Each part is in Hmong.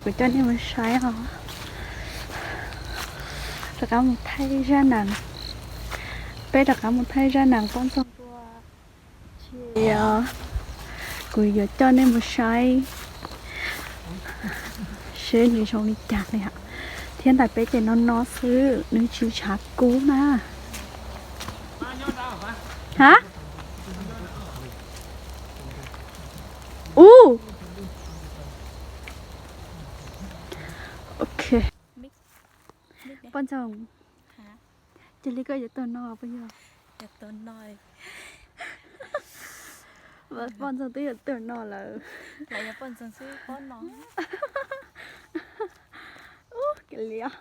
Kuv coj nej mus saib os. Rov qab mus thaij zaj nees. Peb rov qab mus thaij zaj nees poj ntxoog dua. Ces kuv yuav coj nej mus saib seb nws zoo li cas li hos. Thiab ntawm peb ces no no xwb, nws tsis tshav kub na. Hab? Ub. Ok. Poj ntxoog, cia li koj yuav tuag no puas yog? Poj ntxoog twb yuav tuag no lawm. Ub, kiag li os.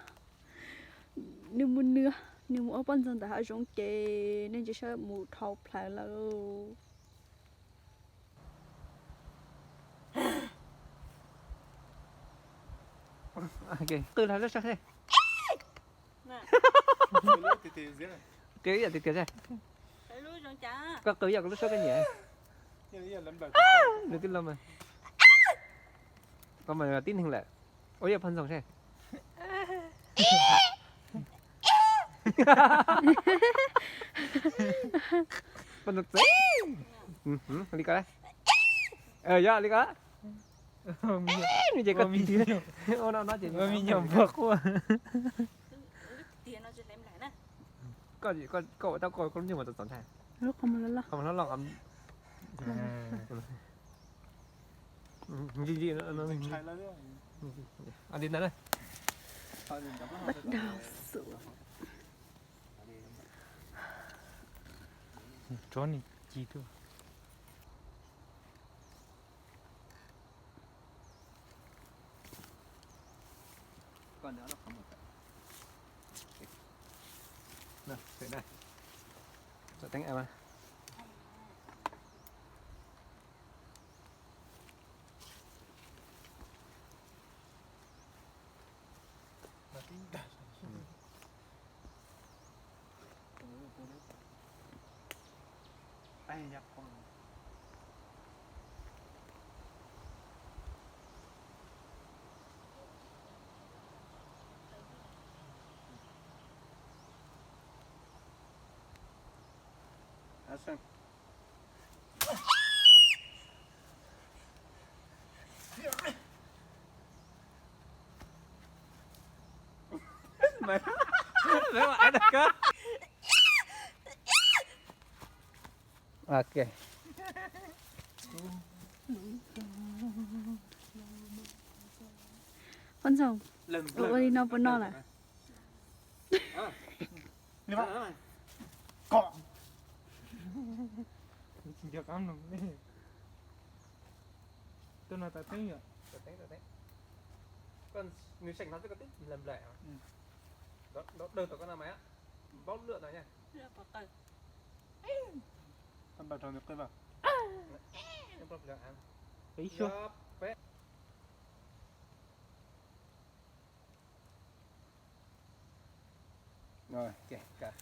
Nws mus nws, nws mus ua poj ntxoog ntawm hav zoov ces nej tsis saib mus dhau plaws lawm. Qw lub suab seb. Qw ib yam tiag tiag seb. Koj qw ib yam koj lub suab koj nyiam. Nws twb los mas. Koj mas tib neeg lawm. Ua ib yam poj ntxoog seb. Poj ntxoog txiv. Li ko. Yog li ko. Nws ces koj tig ua no no ces me nyuam npua quaj. Koj, koj ua tau koj lub nyuag mas txom txom ntshai. Qhov mas loj loj. Ntsis ntsis. Li ntawd. Bắt đầu sửa. Tsob ni ci tuaj. Ok. Poj ntxoog, ua li no puas no lawm? Tuaj no tau teeb yom. Nws seem no xwb koj twb nplawm nplawm. Ntaus dawg tom koj no mas, npaub lwm no nha. Rồi, ok, cài.